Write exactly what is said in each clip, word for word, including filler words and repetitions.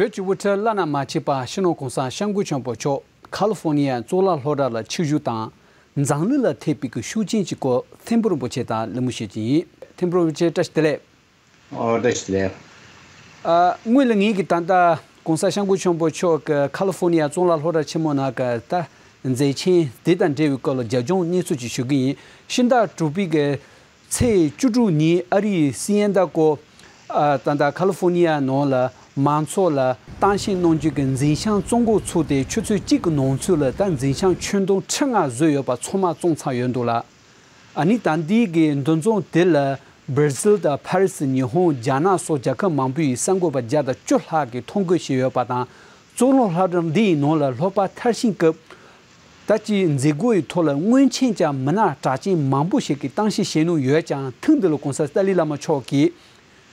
བོད་ཀྱི་དབུ་ཁྲིད་བླ་ན་མ་མཆིས་པ་སྤྱི་ནོར་གོང་ས་སྐྱབས་མགོན་ཆེན་པོ་མཆོག་ཁ་ལི་ཧྥོ་ནི་ཡ་གཙུག་ལག་སློབ་གྲྭ་ལ་ཆིབས་བསྒྱུར་དང་། འཛམ་གླིང་ལ་ཐེབས་པའི་གི་ཤུགས་རྐྱེན་གྱི་སྐོར་ཐིམ་ཕུ་རིན་པོ་ཆེ་དང་གླེང་མོལ་བྱེད་ཀྱི་ཡིན། ཐིམ་ཕུ་རིན་པོ་ཆེ་བཀྲ་ཤིས་བདེ་ལེགས། ཨོ་བཀྲ་ཤིས་བདེ་ལེགས། ཨ། སྔོན་ལ་ངེད་ཀྱིས་ད་ལྟ་གོང་ས་སྐྱབས་མགོན་ཆེན་པོ་མཆོག་གི་ཁ་ལི་ཧྥོ་ནི་ཡ་གཙུག་ལག་སློབ་གྲྭ་ཆེན་མོ་ནང་གི་ད་མཛད་འཆར་དེ་དང་འབྲེལ་བའི་སྐོར་ལ་རྒྱབ་ལྗོངས་གནས་ཚུལ་ཅིག་ཞུ་གི་ཡིན། ཕྱི་ཟླ་དྲུག་པའི་གི་ཚེས་བཅུ་དྲུག་ཉིན་ཨ་རིའི་སི་ཨེན་ད་ཀོ། ཨ། ད་ལྟ་ཁ་ལི་ཧྥོ་ནི་ཡ་ནང་ལ་མང་ཚོགས་ལ་གཏམ་བཤད་གནང་རྒྱུ་གི་འཛིན་བྱང་བཙོང་འགོ་ཚུགས་ཏེ་ཆུ་ཚོད་གཅིག་གི་ནང་ཚུད་ལ་ད་འཛིན་བྱང་ཁྱོན་བསྡོམས་ཁྲི་ལྔ་བཟོས་ཡོད་པ་ཚང་མ་བཙོང་ཚར་ཡོད་འདུག་ལ། ཨ་ནི་ད་ལྟའི་གི་འདུ་འཛོམས་དེ་ལ་སྦར་ཟིལ་དང་ཕ་རི་སི། ཉི་ཧོང་། རྒྱ་ནག་སོགས་རྒྱལ་ཁབ་མང་པོའི་གསར་འགོད་པ་བརྒྱ་དང་བཅུ་ལྷག་གིས་ཐོ་འགོད་བྱས་ཡོད་པ་དང་། གཙུག་ལག་སློབ་གྲྭ་འདིའི་ནང་ལ་སློབ་པ་མཐར་ཕྱིན་སྐབས། ད་ཅིག་མཛད་སྒོའི་ཐོག་ལ་སྔོན་ཆད་ཀྱང་མི་སྣ་གྲགས་ཅན་མང་པོ་ཞིག་གིས་གཏམ་བཤད་བྱས་མྱོང་ཡོད་ཀྱང་། ཐེངས་འདི་ལ་གོང་ས་ཏཱ་ལའི་བླ་མ་མཆོག་གིས་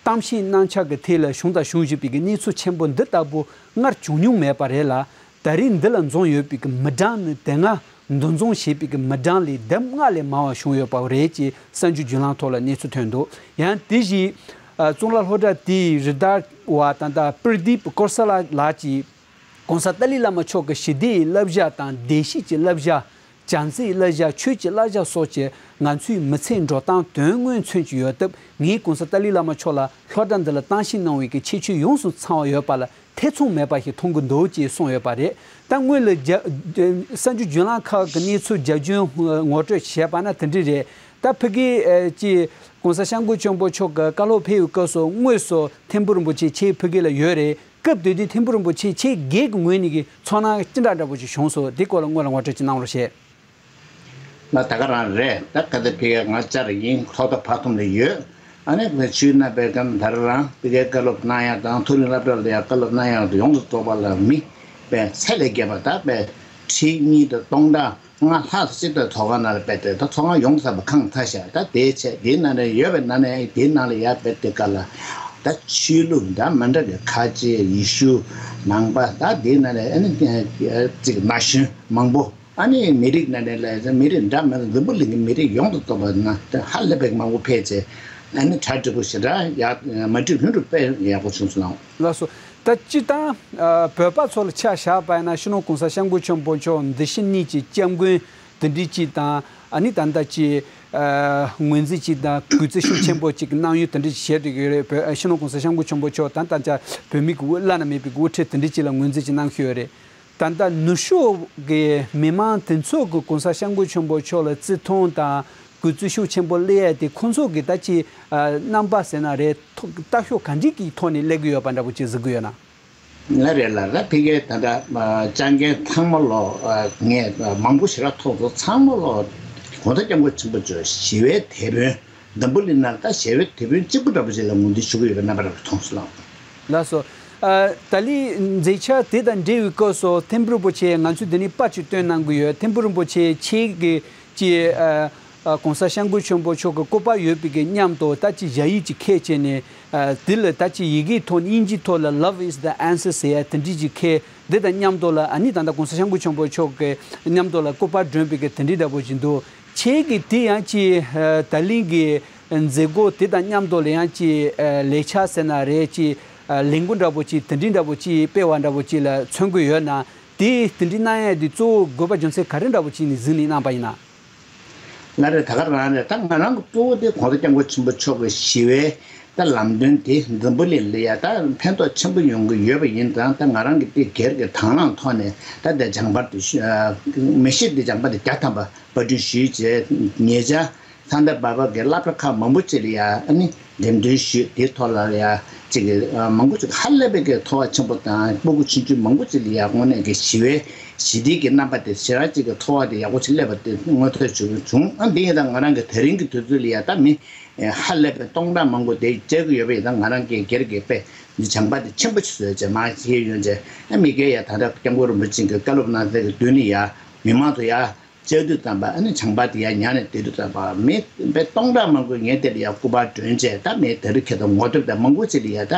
གཏམ་བཤད་གནང་འཆར་གྱི་ཐད་ལ་བྱུང་དང་འབྱུང་བཞིན་པའི་གནས་ཚུལ་ཆེན་པོ་འདི་ལྟ་བུ་སྔར་བྱུང་མྱོང་མེད་པ་རེད་ལ། ད་རེས་འདི་ལ་འཛོམས་ཡོད་པའི་གི་མི་གྲངས་ནི་དེ་སྔ་འདུ་འཛོམས་བྱས་པའི་གི་མི་གྲངས་ལས་ལྡབ་ལྔ་ལས་མང་བ་བྱུང་ཡོད་པ་རེད་ཅེས་གསར་འགྱུར་བརྒྱུད་ལམ་ཐོག་ལ་གནས་ཚུལ་ཐོན་འདུག། ཡང་དེ་བཞིན་ཨ། གཙུག་ལག་སློབ་གྲྭ་དེའི་རི་དྭགས་བ་ད་ལྟ་པར་དིབ་ཀོར་ས་ལ་ལགས་ཀྱིས། གོང་ས་ཏཱ་ལའི་བླ་མ་མཆོག་གི་ཞི་བདེའི་བསླབ་བྱ་དང་བདེ་སྐྱིད་ཀྱི་བསླབ་བྱ། བྱམས་བརྩེའི་བསླབ་བྱ། ཆོས་ཀྱི་བསླབ་བྱ་སོགས་ཀྱིས་ང་ཚོའི་མི་ཚེའི་འགྲོ་སྟངས་དོན་དངོས་མཚོན་གྱི་ཡོད་སྟབས། ངས་གོང་ས་ཏཱ་ལའི་བླ་མ་མཆོག་ལ་སློབ་གྲྭ་འདི་ལ་གཏམ་བཤད་གནང་བའི་གི་ཁྱད་ཆོས་ཡོངས་སུ་ཚང་བ་ཡོད་པ་ལ་ཐེ་ཚོམ་མེད་པ་ཞིག་མཐོང་གི་འདུག་ཅེས་གསུངས་ཡོད་པ་རེད། ད་སྔོན་ལ་རྒྱ་གསར་འགྱུར་བརྒྱུད་ལམ་ཁག་གི་གནས་ཚུལ་རྒྱབ་ལྗོངས་ངོ་སྤྲོད་བྱས་པ་ན་དེ་འདྲ་རེད། ད་ཕ་གི་ཨ། ཀྱི་གོང་ས་སྐྱབས་མགོན་ཆེན་པོ་མཆོག་གི་བཀའ་སློབ་ཕེབས་པའི་སྐབས་སུ་དངོས་སུ་ཐིམ་ཕུ་རིན་པོ་ཆེ་ཁྱེད་ཕ་གི་ལ་ཡོད་རེད། སྐབས་དེ་དུས་ཐིམ་ཕུ་རིན་པོ་ཆེ་ཁྱེད་སྒེར་གྱི་ངོས་ནས་ཀྱི་ཚོར་སྣང་ཅི་འདྲ་འདྲ་པོ་ཅིག་བྱུང་སོང་། དེ་སྐོར་ལ་སྔོན་ལ་ངོ་སྤྲོད་ཅིག་གནང་རོགས་ཞེས། ང་ད་ག་རང་རེད། ད་ག་དེ་ཕི་ཀའི་ང་བཅར་ཡིན། ཐོག་མཐའ་བར་གསུམ་ལ་ཡོད། ཨ་ནི་ང་ཆུའི་རྣམ་པའི་སྒང་ད་རང་ཕི་ཀའི་བཀའ་སློབ་གནང་ཡག་དང་། མཐོ་རིམ་སློབ་གྲྭ་ལ་ཡང་བཀའ་སློབ་གནང་ཡག་དང་ཡོངས་སུ་རྫོགས་པ་ལ་མི་པའི་ཚད་ལས་བརྒལ་བ། ད་པའི་ཁྲི་གཉིས་དང་སྟོང་ཕྲག་ལྔ་ལྷག་ཅིག་ད་ཚོགས་ཁང་ནང་ལ་ཕེབས་ཏེ། ད་ཚོགས་ཁང་ཡོངས་སུ་ཚར་བ་ཁང་ཐ་ཤལ། ད་དེའི་ཆེད་དེའི་ནང་ནས་ཡོད་པའི་ནང་ནས་དེའི་ནང་ལ་ཡར་ཕེབས་དུས་སྐབས་ལ། ད་ཆོས་ལུགས་འདྲ་མི་འདྲ་གི་ཁ་ཆེ་ཡེ་ཤུ་ནང་པ། ད་དེའི་ནང་ནས་ཨ་ནི་ཅིག་ན་གཞོན་མང་པོ། ཨ་ནི་མི་རིགས་ནང་ནས་ལ་མི་རིགས་འདྲ་མི་འདྲ། འཛམ་བུ་གླིང་གི་མི་རིགས་ཡོངས་སུ་རྫོགས་པ་ན་ད་ཧ་ལས་པའི་མང་པོ་ཕེབས་ཚེ། ཨ་ནི་གྲ་སྒྲིག་པོ་ཞེ་དྲག་ཡག་མ་འགྲིག་ལྷུན་གྲུབ་དཔེ་ཡག་པོ་བྱུང་སོང་ལགས། ལགས་སོ། ད་སྤྱིར་བཏང་ཨ། བོད་པ་ཚོ་ལ་ཆ་བཞག་པ་ཡིན་ན། སྤྱི་ནོར་གོང་ས་སྐྱབས་མགོན་ཆེན་པོ་མཆོག་འདི་ཕྱི་གཉིས་ཀྱི་སྐྱབས་མགོན་དེ་འདྲ་ཅིག་དང་། ཨ་ནི་ད་ལྟ་ཅིག་ཨ། ངོས་འཛིན་ཅིག་དང་གུས་བརྩི་ཤུགས་ཆེན་པོ་ཅིག་གནང་ཡུལ་དེ་འདྲ་ཅིག་བྱེད་འདོད་ཀྱི་ཡོད་རེད། བོད་ཨ། སྤྱི་ནོར་གོང་ས་སྐྱབས་མགོན་ཆེན་པོ་མཆོག་དང་ད་ལྟ་བོད་མི་གི་དབུ་བླ་ན་མེད་པའི་དབུ་ཁྲིད་དེ་འདྲ་ཅིག་ལ་ངོས་འཛིན་ཅིག་གནང་གི་ཡོད་རེད། ད་ལྟ་ནུབ་ཕྱོགས་ཀྱི་མི་མང་དེ་ཚོ་གིས་གོང་ས་སྐྱབས་མགོན་ཆེན་པོ་མཆོག་ལ་བརྩི་མཐོང་དང་གུས་བརྩི་ཤུགས་ཆེན་པོ་སླེབས་ཡ་དེ། ཁོང་ཚོ་གི་ད་ཅིག་ཨ། རྣམ་པ་ཟེར་ན་རེད། ཐོ་ལྟ་ཕྱོགས་ག་འདྲ་གི་ཐོག་ནས་སླེབས་ཀྱི་ཡོད་པ་འདྲ་པོ་ཅིག་གཟིགས་ཀྱི་ཡོད་ན། ལགས་རེད་ལགས། ད་ཕ་གིའི་ད་ལྟ་ཨ། བཅར་མཁན་ཚང་མ་ལོ་ཨ། ངས་མང་པོ་ཞེ་དྲག་ཐུག་སོང་། ཚང་མ་ལོ་གོང་ས་སྐྱབས་མགོན་ཆེན་པོ་མཆོག་ཞི་བའི་དེད་དཔོན། འཛམ་བུ་གླིང་ནང་ད་ཞི་བའི་དེད་དཔོན་གཅིག་པུ་འདྲ་པོ་ཞིག་ལ་ངོས་འཛིན་ཞུ་གི་ཡོད་པའི་རྣམ་པ་འདྲ་པོ་མཐོང་སོང་ལགས། ལགས་སོ། ཨ། ད་ལན་མཛད་འཆར་དེ་དང་འབྲེལ་བའི་སྐབས་སུ་ཐིམ་ཕུ་རིན་པོ་ཆེ་ང་ཚོས་འདི་ནས་པར་ཅིག་སྟོན་གནང་གི་ཡོད། ཐིམ་ཕུ་རིན་པོ་ཆེ་ཁྱེད་ཀྱིས་ཅིག་ཨ། ཨ། གོང་ས་སྐྱབས་མགོན་ཆེན་པོ་མཆོག་གི་སྐུ་པར་ཡོད་པའི་གི་མཉམ་དུ་ད་ཅིག་ཞ་ཡིག་ཅིག་ཁྱེར་བྱས་ནས། ཨ། དེ་ལ་ད་ཅིག་ཡི་གེའི་ཐོག་ནས་དབྱིན་ཇིའི་ཐོག་ལ་Love is the answer ཟེར་ཡ་དེ་འདྲ་ཅིག་ཁྱེར། འདི་དང་མཉམ་དུ་ལ་ཨ་ནི་ད་ལྟ་གོང་ས་སྐྱབས་མགོན་ཆེན་པོ་མཆོག་གི་མཉམ་དུ་ལ་སྐུ་པར་སྒྲོན་པའི་གི་དེ་འདྲ་འདྲ་པོ་ཅིག་འདུག། ཁྱེད་ཀྱིས་དེ་ཡང་ཅིག་ཨ། ད་ལན་གྱི་མཛད་སྒོ་དེ་དང་མཉམ་དུ་ལ་ཡང་ཅིག་ཨ། ལས་འཆར་ཟེར་ན་རེད། ཅིག་ཨ། ལས་འགུལ་འདྲ་པོ་ཅིག་དེ་འདྲ་འདྲ་པོ་ཅིག་སྤེལ་བ་འདྲ་པོ་ཅིག་ལ་མཚོན་གྱི་ཡོད་ན། དེ་དེ་འདྲ་གནང་ཡ་དེ་གཙོ་བོ་དགོས་པ་རྒྱུ་མཚན་ག་རེ་འདྲ་པོ་ཅིག་ནས་གཟིགས་ནས་གནང་པ་ཡིན་ན། ལགས་རེད། ད་ག་རང་རེད། ད་ང་རང་གི་གཙོ་བོ་དེ་གོང་ས་སྐྱབས་མགོན་ཆེན་པོ་མཆོག་གི་ཞི་བའི་ད་ལམ་སྟོན་དེ་འཛམ་བུ་གླིང་ལ་ཡ་ད་ཕན་ཐོགས་ཆེན་པོ་ཡོང་གི་ཡོད་པ་ཡིན་ཙང་། ད་ང་རང་གི་དེ་སྒེར་གྱི་དང་བླངས་ཐོག་ནས་ད་དེ་སྦྱངས་པར་དུ་ཞུ། ཨ། མི་ཤེས་དེ་སྦྱངས་པར་དེ་བརྒྱ་ཐམ་པ་པར་སྐྲུན་ཞུས་བྱས། ཉེ་ཆར་ཐཱན་ཏཱ་བྷ་བྷ་གི་སློབ་གྲྭ་ཁག་མང་པོ་ཅིག་ལ་ཡ་ཨ་ནི་འགྲེམས་སྟོན་ཞུས། དེའི་ཐོག་ལ་ཡ་ཅིག་གི་ཨ། མང་པོ་ཅིག་ཧ་ལས་པའི་གི་ཐོག་ཆེན་པོ་དང་སྤུ་གུ་ཆུང་ཆུང་མང་པོ་ཅིག་ལ་ཡ་དངོས་གནས་ཀྱི་ཞི་བའི་ཞི་བདེ་གི་རྣམ་པ་དེ་ཞེ་དྲག་ཅིག་གི་ཐོག་དེ་ཡག་པོ་ཅིག་སླེབས་པ་དེ་མངོན་གསལ་ཞིག་བྱུང་། ཨ། འདི་ཡིན་ད་ང་རང་གི་དེ་རིང་གི་དུས་ཚོད་ལ་ཡ་ད་མི་ཧ་ལས་པའི་སྟོང་ཕྲག་མང་པོ་དེ་བཅར་གི་ཡོད་པ་ཡིན་ད། ང་རང་གི་སྒེར་གྱི་དཔེ་འདི་སྦྱངས་པ་དེ་ཆེན་པོ་ཞིག་བཟོས་བྱས་མར་ཁྱེར་ཡོང་བྱས། ཨ། མི་སྒེར་ཡ་ད་ལྟ་སྐྱབས་མགོན་རིན་པོ་ཆེ་གི་བཀའ་སློབ་གནང་སའི་གི་མདུན་ནས་ཡ་མི་མང་ཚོ་ཡ་བཅར་དུས་ཙམ་པ། ཨ་ནི་སྦྱངས་པ་དེ་ཡ་ཉར་ནས་བསྡད་དུས་ཙམ་པ། མི་དཔེ་སྟོང་ཕྲག་མང་པོས་ངའི་དེ་ལ་ཡ་སྐུ་པར་སྒྲོན་བྱས། ད་མི་དེ་རིང་ཁྱེད་ཚོ་ངོ་དེབ་དང་མང་པོ་ཅིག་ལ་ཡ་ད་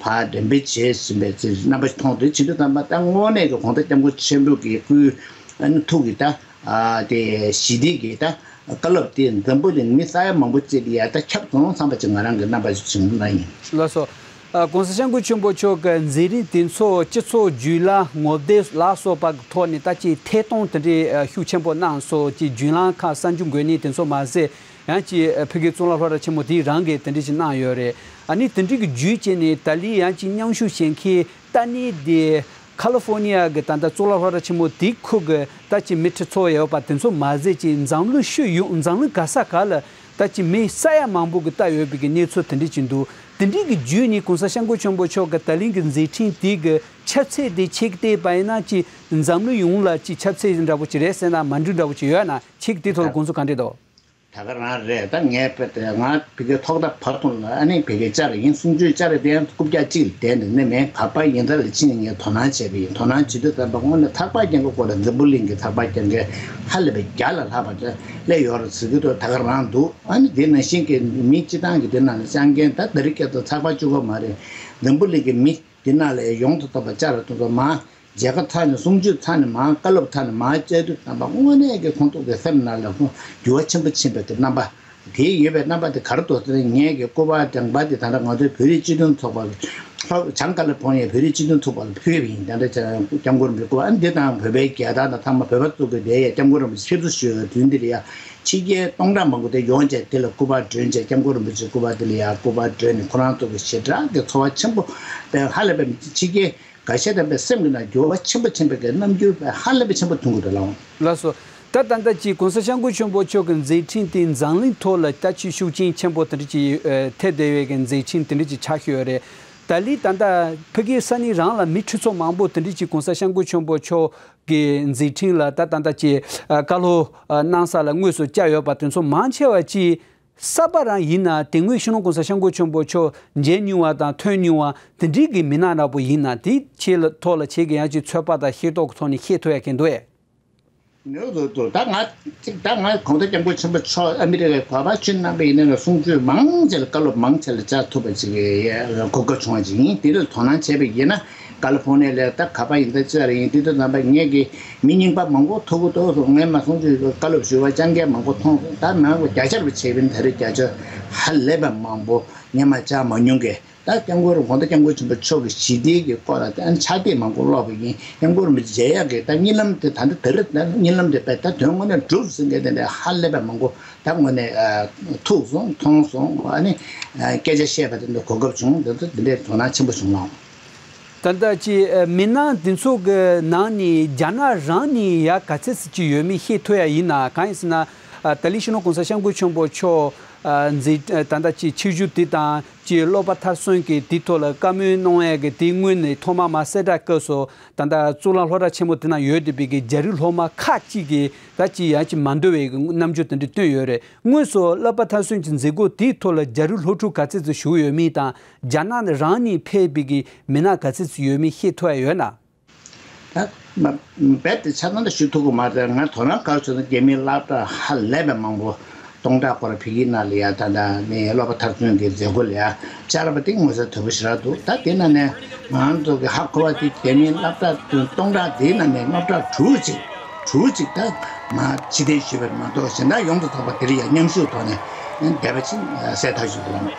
ཕར་འགྲེམས་སྤེལ་བྱེད་བཞིན་པའི་ཅིག་རྣམ་པ་ཞིག་མཐོང་དུས། བྱེད་དུས་ཙམ་པ་ད་དངོས་གནས་ཀྱི་གོང་ས་སྐྱབས་མགོན་ཆེན་པོ་གི་སྐུའི་ཨ་ནི་ཐུགས་ཀྱི་ད་ཨ་དེ་ཞི་བདེ་གི་ད་བཀའ་སློབ་དེ་འཛམ་བུ་གླིང་མི་ས་ཡ་མང་པོ་ཅིག་ལ་ཡ་ད་ཁྱབ་སོང་བསམ་པ་ཅིག་ང་རང་གི་རྣམ་པ་ཞིག་བྱུང་ན་ཡིན། ལགས་སོ། ཨ། ༸གོང་ས་༸སྐྱབས་མགོན་ཆེན་པོ་མཆོག་གི་མཛད་རིམ་དེ་ཚོ་སྤྱི་ཚོགས་བརྒྱུད་ལམ་ངོ་དེབ་ལ་སོགས་པ་གི་ཐོག་ནས་ད་ཅིག་ཐད་གཏོང་དེ་འདྲའི་ཤུགས་ཆེན་པོ་གནང་སོང་། ཅིག་བརྒྱུད་ལམ་ཁག་གསར་འགྱུར་འགོད་མཁན་དེ་ཚོ་མ་ཟད། ཡང་ཅིག་ཕ་གིའི་གཙུག་ལག་སློབ་གྲྭ་ཆེན་མོ་དེ་རང་གིས་དེ་འདྲ་ཞིག་གནང་ཡོད་རེད། ཨ་ནི་དེ་འདྲ་གི་བརྒྱུད་བྱས་ནས་ད་ལི་ཡང་ཅིག་མཉམ་ཞུགས་བྱེད་མཁན་ལྟ་ནི་དེ་ཁ་ལི་ཧྥོ་ནི་ཡ་གི་ད་ལྟ་གཙུག་ལག་སློབ་གྲྭ་ཆེན་མོ་དེ་ཁུལ་གི་ད་ཅིག་མི་ཁྲི་ཚོ་ཡོད་པ་དེ་ཚོ་མ་ཟད། ཅིག་འཛམ་གླིང་ཤུལ་ཡོངས་འཛམ་གླིང་ག་ས་ག་ལ་ད་ཅིག་མི་ས་ཡ་མང་པོ་གི་ལྟ་ཡོད་པའི་གི་གནས་ཚུལ་དེ་འདྲ་ཅིག་འདུག་དེ་འདྲ་གི་བརྒྱུད་ནས་༸གོང་ས་༸སྐྱབས་མགོན་ཆེན་པོ་མཆོག་གི་ད་ལིང་གི་མཛད་འཕྲིན་དེ་གི་ཁྱབ་ཚད་དེ་ཁྱེད་ཀྱིས་བལྟས་པ་ཡིན་ན་ཅིག་འཛམ་གླིང་ཡོངས་ལ་ཅིག་ཁྱབ་ཚད་འདྲ་པོ་ཅིག་རེད་ཟེར་ན་མ་འགྲིག་འདྲ་པོ་ཅིག་ཡོད་ན། ཁྱེད་ཀྱིས་དེ་ཐོག་ལ་དགོངས་ཚུལ་ག་འདྲ་འདུག་ད་ག་རང་རེད། ད་ངས་དཔེ་དེ་ང་ཕ་གིའི་ཐོག་མཐའ་བར་གསུམ་ལ་ཨ་ནི་ཕ་གིའི་བཅར་ཡིན། གསུང་ཆོས་བཅར་དེ་ཡང་རྐུབ་བཀྱག་གཅིག་ལ་བསྡད་འདུག་ནི་མིན། ག་པར་ཡིན་ད་ལ་ཕྱིན་ངས་དོ་སྣང་བྱས་པ་ཡིན། དོ་སྣང་བྱེད་དུས་ཙམ་པ་དངོས་གནས་ཚགས་པར་རྒྱག་མཁན་སྐོར་ལ་འཛམ་བུ་གླིང་གི་ཚགས་པར་རྒྱག་མཁན་ཧ་ལས་པའི་བརྒྱ་ལ་ལྷག་པ་དེ་སླེབས་ཡོད་རེད་ཟེར་གྱི་འདུག་ད་ག་རང་འདུག་ཨ་ནི་དེ་ནང་བཞིན་གྱི་མི་སྤྱི་བཏང་གི་དེ་ནང་ལ་བཅར་མཁན་ད་འདི་རིགས་སྐད་དུ་ཚགས་པར་བཅུ་པ་མ་རེད། འཛམ་བུ་གླིང་གི་མི་འདི་ནང་ལ་ཡོངས་སུ་གཏོགས་པ་བཅར་རེ་གཏོང་ཚོ་མ། མཇལ་ཁ་ཚར་ནས་གསུང་ཆོས་ཚར་ནས་མར་བཀའ་སློབ་ཚར་ནས་མར་བཅར་དུས་ཙམ་པ་དངོས་གནས་ཀྱི་ཁོང་ཚོ་གི་སེམས་ནང་ལ་ཁོང་འགྱུར་བ་ཆེན་པོ་ཕྱིན་པའི་གི་རྣམ་པ་དེ་ཡོད་པའི་རྣམ་པ་དེ་ག་རེ་འདུག་ཟེར་ན། ངས་ཀྱི་སྐུ་པར་དང་པར་དེ་ད་ལྟ་ང་ཚོའི་བོད་རིགས་སྤྱི་མཐུན་ཚོགས་པ་ལྷོ་བྱང་ཀ་ལི་ཕོར་ནི་ཡའི་བོད་རིགས་སྤྱི་མཐུན་ཚོགས་པ་ལ་ཕུལ་བ་ཡིན། ད་ལྟ་སྐྱབས་མགོན་རིན་པོ་ཆེའི་སྐུ་པར་ཨ་འདི་དང་བོད་པའི་རྒྱལ་དར་དང་ཚང་མ་བོད་པ་ཚོ་གི་དེ་ཡ་སྐྱབས་མགོན་རིན་པོ་ཆེ་ཕེབས་བསུ་ཞུ་བའི་དུས་འདི་ལ་ཡ་ཕྱི་རྒྱལ་སྟོང་ཕྲག་མང་པོ་དེ་ཡོང་བྱས་དེ་ལ་སྐུ་པར་སྒྲོན་བྱས། སྐྱབས་མགོན་རིན་པོ་ཆེའི་སྐུ་པར་དེ་ལ་ཡ་སྐུ་པར་སྒྲོན་ནས་ཁོ་རང་ཚོ་གི་ཞེ་དྲག་གི་ཚོར་བ་ཆེན་པོ་དཔེ་ཧ་ལས་པའི་ཕྱི་རྒྱལ། འགའ་ཤས་དང་པའི་སེམས་ཀྱི་ནང་འགྱུར་བ་ཆེན་པོ་ཕྱིན་པའི་གི་རྣམ་འགྱུར་དཔེ་ཧ་ལས་པའི་ཆེན་པོ་མཐོང་གི་འདུག་ལགས། ལགས་སོ། ད་ད་ལྟ་ཅིག་གོང་ས་སྐྱབས་མགོན་ཆེན་པོ་མཆོག་གི་མཛད་འཕྲིན་དེ་འཛམ་གླིང་ཐོག་ལ་ད་ཅིག་ཤུགས་རྐྱེན་ཆེན་པོ་དེ་འདྲ་ཅིག་ཨ་ཐེབས་བསྡད་པའི་གི་མཛད་འཕྲིན་དེ་འདྲ་ཅིག་ཆགས་བཞག་ཡོད་རེད། ད་ལི་ད་ལྟ་ཕ་གི་ས་གནས་རང་ལ་མི་ཁྲི་ཚོ་མང་པོ་དེ་འདྲ་ཅིག་གོང་ས་སྐྱབས་མགོན་ཆེན་པོ་མཆོག་གི་མཛད་འཕྲིན་ལ་ད་ད་ལྟ་ཅིག་ཨ་བཀའ་སློབ་ཨ་གནང་ས་ལ་དངོས་སུ་བཅར་ཡོད་པ་དེ་ཚོ་མང་ཆེ་བ་ཅིག་གསར་པ་རང་ཡིན་ན་དེ་སྔོན་སྤྱི་ནོར་༸གོང་ས་༸སྐྱབས་མགོན་ཆེན་པོ་མཆོག་མཇལ་མྱོང་བ་དང་ཐོན་མྱོང་བ་དེ་འདྲའི་གི་མི་སྣ་འདྲ་པོ་ཡིན་ན། དེ་ཁྱེད་ལ་ཐོག་ལ་ཁྱེད་ཀྱི་ཡང་ཅིག་ཚོད་དཔག་དང་ཤེས་རྟོགས་ཀྱི་ཐོག་ནས་ཤེས་ཐུབ་ཡ་གི་འདུག་ཨེ། ནུས་འདུག་འདུག་ད་ང་ཅིག་ད་ང་གོང་ས་༸སྐྱབས་མགོན་ཆེན་པོ་མཆོག་ཨ་མི་རི་ཀའི་ག་པར་ཕྱིན་གནང་པ་ཡིན་ན་གསུང་ཆོས་མང་ཆེ་ལ་བཀའ་སློབ་མང་ཆེ་ལ་བཅར་ཐུབ་པ་ཅིག་གི་གོ་སྐབས་བྱུང་བ་ཅིག་ཡིན། དེ་ལ་དོ་སྣང་བྱས་པ་ཡིན་ན། ཀ་ལི་ཧྥོ་ནི་ཡ་ལ་ད་ག་པར་ཡིན་ད་ཅི་ལ་ཡིན་དེ་དུས་ཙམ་པ་ངས་ཀྱི་མི་རྙིང་པ་མང་པོ་ཐུག་གི་འདུག་སོང་། ངས་མ་སོང་ཚུལ་བཀའ་སློབ་ཞུ་བ་སྤྱང་ཀའི་མང་པོ་མཐོང་སོང་། ད་མང་པོ་བརྒྱ་ཆར་བ་བྱས་པའི་ད་རེས་བརྒྱ་ཆ་ཧ་ལས་པ་མང་པོ་ངས་མ་བཅར་མ་མྱོང་གི། ད་སྐྱབས་མགོན་རིན་གོང་ད་སྐྱབས་མགོན་ཆེན་པོ་མཆོག་གི་ཞི་བདེ་གི་སྐོར་ལ་ད་ཕྱག་དེབ་མང་པོ་ཀློག་པ་ཡིན། སྐྱབས་མགོན་རིན་པོ་ཆེ་མཇལ་ཡག་གི་ད་གཉིད་ལམ་དེ་ད་ད་རེས་ད་གཉིད་ལམ་དེ་པས་ད་དོན་དངོས་གནས་འགྲུབ་ཟིན་གི་དེ་འདྲ་ཧ་ལས་པ་མང་པོ་ད་དངོས་གནས་ཐུག་སོང་མཐོང་སོང་། ཨ་ནི་སྐད་ཆ་བཤད་པ་དེ་འདྲ་གོ་སྐབས་བྱུང་། དེ་ཚོ་དེ་འདྲའི་དོ་སྣང་ཆེན་པོ་བྱུང་ལགས། ད་ལྟ་ཅི་མི་སྣ་འདི་ཚོ་གི་ནང་ནས་རྒྱ་ནག་རང་ནས་ཡ་ག་ཚད་ཅིག་ཡོད་མེད་ཤེས་ཐུབ་ཡ་ཡིན་ན། གང་ཡིན་ཟེར་ན། ད་ལི་སྤྱི་ནོར་༸གོང་ས་༸སྐྱབས་མགོན་ཆེན་པོ་མཆོག་མཛད་ད་ལྟ་ཅི་ཆིབས་བསྒྱུར་དེ་དང་ཅི་ཀློག་པ་མཐར་སོན་གྱི་དེ་ཐོག་ལ་བཀའ་མོལ་གནང་ཡ་གི་དེ་སྔོན་ནས་ཐོག་མ་མ་གསལ་བསྒྲགས་སྐབས་སུ་ད་ལྟ་གཙུག་ལག་སློབ་གྲྭ་ཆེན་མོ་དེ་ན་ཡོད་བསྡད་པའི་གི་རྒྱ་རིགས་སློབ་མ་ཁག་ཅིག་གིས་ད་ཅི་ཡ་ཅི་མ་འདོད་པའི་གི་རྣམ་འགྱུར་དེ་འདྲ་སྟོན་ཡོད་རེད། དངོས་སུ་ཀློག་པ་མཐར་སོན་གྱི་མཛད་སྒོ་དེའི་ཐོག་ལ་རྒྱ་རིགས་སློབ་ཕྲུག་ག་ཚད་ཅིག་ཞུགས་ཡོད་མེད་དང་། རྒྱ་ནག་ནས་རང་ནས་ཕེབས་པའི་གི་མི་སྣ་ག་ཚད་ཅིག་ཡོད་མེད་ཤེས་ཐུབ་ཡ་ཡོད་ན། ད་མ་རྦད་དེ་ཆ་ཚང་ད་ཞུ་ཐུབ་ཀྱི་མ་རེད། ང་དོ་སྣང་ག་རེ་བྱུང་ན་རྒྱ་མིའི་སློབ་གྲྭ་ཧ་ལས་པའི་མང་པོ་སྟོང་ཕྲག་སྐོར་ཕ་གིའི་ནང་ལ་ཡ་ད་ལྟ་ནས་ཀློག་པ་མཐར་སོན་གྱི་མཛད་སྒོ་ལ་ཡ་བཅར་བ་དེ་མངོན་གསལ་དོད་པོ་ཞེ་དྲག་འདུག་ད་དེ་ནང་ནས་ང་ཚོ་གི་ཧ་གོ་བ་དེ་རྒྱ་མིའི་སློབ་གྲྭ་དེ་སྟོང་ཕྲག་དེའི་ནང་ནས་སློབ་གྲྭ་དྲུག་ཅིག་དྲུག་ཅིག་ད་མ་ཕྱིར་འཐེན་ཞུས་པ་རེད་མ་གཏོགས་གཞན་དག་ཡོངས་སུ་རྫོགས་པ་དེ་ལ་ཡ་མཉམ་ཞུགས་ཐོག་ནས་བསྡད་པ་ཅིག་གསལ་ཐག་ཆོད་འདུག་ལགས།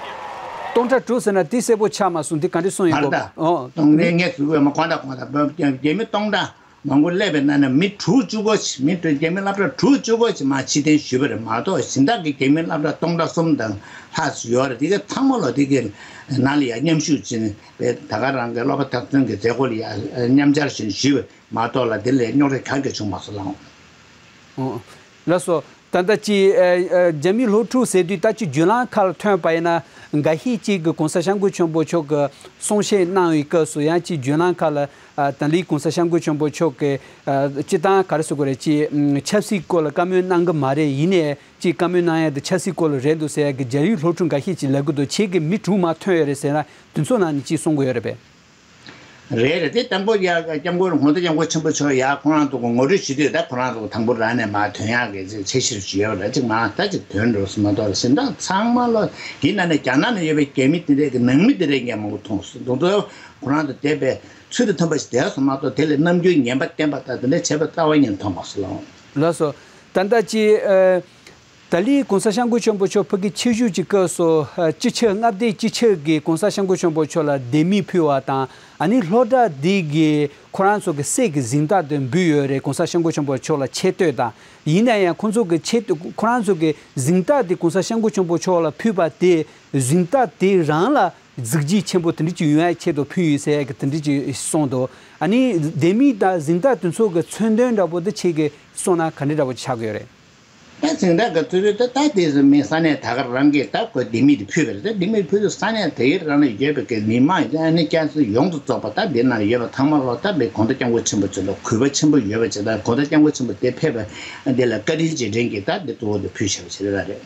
སྟོང་ཕྲག་དྲུག་ཟེར་ན་དེ་གསལ་པོ་ཆགས་མ་སོང་། དེ་ག་འདྲ་གསུངས་ཡོད་གོ། ཨོ། སྟོང་ངས་ངས་ཟུར་བས་མ་གོང་དང་གོང་དང་རྒྱ་མི་སྟོང་ཕྲག་མང་པོ་སླེབས་པའི་ནང་ནས་མི་དྲུག་བཅུ་གོ་ཞིག་མི་དྲུག་རྒྱ་མི་སློབ་གྲྭ་དྲུག་བཅུ་གོ་ཞིག་མ་ཕྱིར་འཐེན་ཞུས་པ་རེད་མ་གཏོགས་གཞན་དག་གི་རྒྱ་མི་སློབ་གྲྭ་སྟོང་ཕྲག་གསུམ་དང་ལྷག་ཙམ་ཡོད་རེད། དེ་ག་ཚང་མ་ལོ་དེ་གའི་ནང་ལ་ཡ་མཉམ་ཞུགས་བྱས་ནས་པའི་ད་ག་རང་གི་ཀློག་པ་མཐར་སོན་གྱི་མཛད་སྒོ་ལ་ཡ་མཉམ་བཅར་བྱས་ནས་ཞུས་པ་མ་གཏོགས་ལ་དེ་ལས་རྙོག་དྲ་གང་གི་བྱུང་མ་སོང་ལགས། ཨོ། ལགས་སོ། ད་ལྟ་ཅི་ཨ་ཨ་རྒྱ་མིའི་སློབ་ཕྲུག་ཟེར་དུས་ད་ཅི་བརྒྱུད་ལམ་ཁག་ལ་ཐོན་པ་ཡིན་ན་འགའ་ཤས་ཅིག་གིས་༸གོང་ས་༸སྐྱབས་མགོན་ཆེན་པོ་མཆོག་གི་གསུང་བཤད་གནང་བའི་སྐབས་སུ་ཡང་ཅིག་བརྒྱུད་ལམ་ཁག་ལ་ཨ་ད་ལི་༸གོང་ས་༸སྐྱབས་མགོན་ཆེན་པོ་མཆོག་གི་ཨ་སྤྱིར་བཏང་ག་རེ་ཟེར་དགོས་རེད། ཅིག་ཨམ་ཆབ་སྲིད་སྐོར་ལ་བཀའ་མོལ་གནང་གི་མ་རེད། ཡིན་ནའི་ཅིག་བཀའ་མོལ་གནང་ཡ་དེ་ཆབ་སྲིད་སྐོར་ལ་རེད་འདུག་ཟེར་ཡ་གི་རྒྱ་རིགས་སློབ་ཕྲུག་འགའ་ཤས་ཅིག་ལབ་གི་འདུག་ཁྱེད་ཀྱིས་མི་དྲུག་མར་ཐོན་ཡོད་རེད་ཟེར་ན་དེ་ཚོ་ནང་ནས་ཅིག་གསུང་གི་ཡོད་རེད་པས། རེད་རེད། དེ་དང་པོ་ཡ་སྐྱབས་མགོན་༸གོང་ས་༸སྐྱབས་མགོན་ཆེན་པོ་མཆོག་ཡ་ཁོ་རང་ཚོ་གི་ངོ་སྤྲོད་ཞུ་དུས་ད་ཁོ་རང་ཚོ་གི་དང་པོ་རང་ནས་མར་ཐོན་ཡག་གི་འཆར་གཞི་ཞུ་ཡོད་རེད། ཅིག་མ་ད་ཅིག་ཐོན་འགྲོ་སོང་མ་གཏོགས་གཞན་དག་ཚང་མ་ལོ་དེའི་ནང་ནས་རྒྱ་ནག་ནས་ཡོད་པའི་རྒྱ་མི་དེ་འདྲས་ཀྱི་ནང་མི་དེ་འདྲས་ངས་མང་པོ་མཐོང་སོང་། དེ་ཚོ་ཁོ་རང་ཚོ་བསྡད་པའི་ཚུལ་དང་མཐུན་པ་ཞིག་བསྡད་སོང་མ་གཏོགས་དེ་ལས་རྣམ་འགྱུར་ངན་པ་བསྟན་པ་དང་དེ་འདྲས་བྱས་པ་རྩ་བ་ཉིད་ནས་མཐོང་མ་སོང་ལགས། ལགས་སོ། ད་ལྟ་ཅི་ཨ། ཏཱ་ལའི་གོང་ས་སྐྱབས་མགོན་ཆེན་པོ་མཆོག་ཕ་གི་ཆིབས་བཞུགས་ཀྱི་སྐབས་སུ་ཨ་སྤྱི་ཁྱབ་མངའ་སྡེ་སྤྱི་ཁྱབ་ཀྱིས་གོང་ས་སྐྱབས་མགོན་ཆེན་པོ་མཆོག་ལ་ལྡེ་མིག་ཕུལ་བ་དང་། ཨ་ནི་སློབ་གྲྭ་འདི་གི་ཁོ་རང་ཚོ་གི་སྲས་ཀྱི་གཟེངས་རྟགས་དེ་འབུལ་ཡོད་རེད། གོང་ས་སྐྱབས་མགོན་ཆེན་པོ་མཆོག་ལ་ཆེ་བསྟོད་དང་། ཡིན་ན་ཡང་ཁོང་ཚོ་གི་ཆེ་བསྟོད་ཁོ་རང་ཚོ་གི་གཟེངས་རྟགས་དེ་གོང་ས་སྐྱབས་མགོན་ཆེན་པོ་མཆོག་ལ་ཕུལ་བ་དེ་གཟེངས་རྟགས་དེ་རང་ལ་གཟི་བརྗིད་ཆེན་པོ་དེ་འདྲ་ཅིག་ཡོང་ཡ་ཆེད་དུ་ཕུལ་ཡོད་ཟེར་ཡ་གི་དེ་འདྲ་ཅིག་གསུངས་འདུག་ཨ་ནི་ལྡེ་མིག་དང་གཟེངས་རྟགས་དེ་ཚོ་གི་མཚོན་དོན་འདྲ་པོ་དེ་ཁྱེད་ཀྱིས་གསུངས་ན་ག་འདྲ་འདྲ་པོ་ཆགས་ཀྱི་ཡོད་རེད། ད་གཟེངས་རྟགས་ཀྱི་དུས་ཚོད་ད་ད་དེ་ཚོ་མི་ས་གནས་ད་ག་རང་གིས་ད་ཁོ་ལྡེ་མིག་དེ་ཕུལ་བ་རེད། ད་ལྡེ་མིག་ཕུལ་དུས་ས་གནས་དེ་གའི་རང་ལ་ཡོད་པའི་གི་མི་མང་ཨ་ནི་སྐྱ་སེར་ཡོངས་སུ་རྫོགས་པ་ད་འདི་ན་ཡོད་པ་ཚང་མ་ལོ་ད་མི་གོང་ས་སྐྱབས་མགོན་ཆེན་པོ་ཚོ་ལ་གུས་པ་ཆེན་པོ་ཡོད་པ་ཅིག་དང་གོང་ས་སྐྱབས་མགོན་ཆེན་པོ་དེ་ཕེབས་པ་འདི་ལ་བཀའ་དྲིན་རྗེས་དྲན་གྱི་ད་འདི་གཙོ་བོ་དེ་ཕུལ་བཞག་པ་ཞིག་རེད་ད་རེད།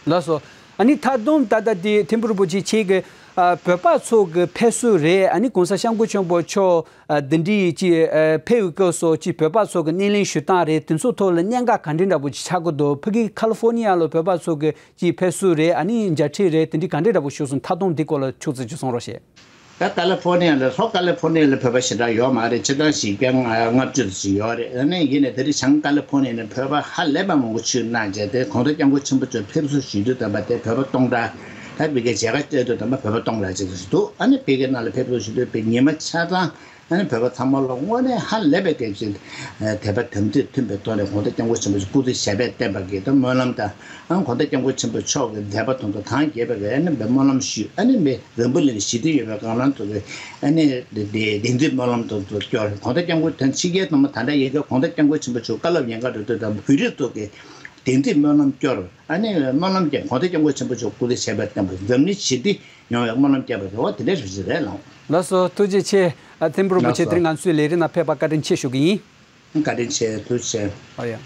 ལགས་སོ། ཨ་ནི་མཐའ་སྡོམ་ད་ལྟ་དེ་ཐིམ་ཕུ་རིན་པོ་ཆེ་ཁྱེད་ཀྱིས་ཨ་བོད་པ་ཚོ་གི་ཕེབས་བསུ་རེད། ཨ་ནི་གོང་ས་སྐྱབས་མགོན་ཆེན་པོ་མཆོག་ཨ་འདི་འདྲའི་ཅིག་ཨ་ཕེབས་པའི་སྐབས་སུ་ཅིག་བོད་པ་ཚོ་གི་སྣེ་ལེན་ཞུ་སྟངས་རེད། དེ་ཚོ་ཐོག་ལ་གནད་འགག་ག་འདྲ་འདྲ་པོ་ཅིག་ཆགས་ཀྱི་འདུག་ཕ་གི་ཁ་ལི་ཧྥོ་ནི་ཡ་ལ་བོད་པ་ཚོ་གི་ཅིག་ཕེབས་བསུ་རེད། ཨ་ནི་མཇལ་འཕྲད་རེད། དེ་འདྲའི་ག་འདྲ་འདྲ་པོ་ཞུགས་སོང་། མཐའ་སྡོམ་འདི་སྐོར་ལ་ཕྱོགས་ཙམ་ཅིག་གསུང་རོགས་བྱེད། ད་ཀ་ལི་ཧྥོ་ནི་ཡ་ལ་ལྷོ་ཀ་ལི་ཧྥོ་ནི་ཡ་ལ་བོད་པ་ཞེ་དྲག་ཡོད་མ་རེད། སྤྱིར་བཏང་བཞི་བརྒྱ་ལྔ་བཅུ་ཙམ་ཞིག་ཡོད་རེད། ཨ་ནི་ཡིན་ནའི་དེ་རིང་བྱང་ཀ་ལི་ཧྥོ་ནི་ཡ་ནས་བོད་པ་ཧ་ལས་པ་མང་པོ་ཆུད་གནང་བྱས་ཏེ་གོང་ས་སྐྱབས་མགོན་ཆེན་པོ་མཆོག་ཕེབས་བསུ་ཞུ་དུས་ཙམ་པ་དེ་བོད་པ་སྟོང་ཕྲག་ད་ཕ་གི་མཇལ་ཁ་སྤྲད་དུས་ཙམ་པ་བོད་པ་སྟོང་ཕྲག་ཅིག་འདུག་ཨ་ནི་བོད་ཀྱི་ནང་ལ་ཕེབས་བསུ་ཞུ་དུས་པའི་ཉི་མ་ཆ་ཚང་ཨ་ནི་བོད་པ་ཚང་མ་ལ་དངོས་གནས་ཧ་ལས་པའི་སྐད་ཅིག་དད་པ་དམ་ཚིག་མཐུན་པའི་ཐོག་ནས་གོང་ས་སྐྱབས་མགོན་ཆེན་པོ་མཆོག་སྐུ་ཚེ་ཞབས་པད་བརྟན་པ་གི་ད་སྨོན་ལམ་དང་། ཨ་གོང་ས་སྐྱབས་མགོན་ཆེན་པོ་མཆོག་གི་མཛད་པ་དང་དུ་གང་རྒྱས་པ་གི་ཨ་ནི་སྨོན་ལམ་ཞུས། ཨ་ནི་མི་འཛམ་བུ་གླིང་ཞི་བདེ་ཡོང་བའི་སྒང་ལམ་དུ་གི་ཨ་ནི་བདེན་ཚིག་སྨོན་ལམ་དང་དུ་སྐྱོར། གོང་ས་སྐྱབས་མགོན་ཐོན་ཕྱི་རྒྱལ་དུ་མ་ད་ལྟ་ཡིན་གི་གོང་ས་སྐྱབས་མགོན་ཆེན་པོ་མཆོག་བཀའ་སློབ་ཉན་ག་འགྲོ་དུས་དང་བོད་རིགས་ཚོ་གི་བདེན་ཚིག་སྨོན་ལམ་སྐྱོར། ཨ་ནི་སྨོན་ལམ་རྒྱབ། གོང་ས་སྐྱབས་མགོན་ཆེན་པོ་མཆོག་སྐུ་ཚེ་ཞབས་པད་བརྟན་པ། འཛམ་གླིང་ཞི་བདེ་ཡོང་བའི་སྨོན་ལམ་རྒྱབ་པ་རེད། འོ་དེ་འདྲའི་རེ་ཞིག་རེད་ལགས། ལགས་སོ། ཐུགས་རྗེ་ཆེ། ཨ་ཐིམ་ཕུ་རིན་པོ་ཆེ། ལགས་སོ། དེ་རིང་ང་ཚོའི་ལས་རིམ་ནང་ཕེབས་པ་བཀའ་དྲིན་ཆེ་ཞུ་གི་ཡིན། བཀའ་དྲིན་ཆེ། ཐུགས་རྗེ་ཆེ། ཨ་ཡ།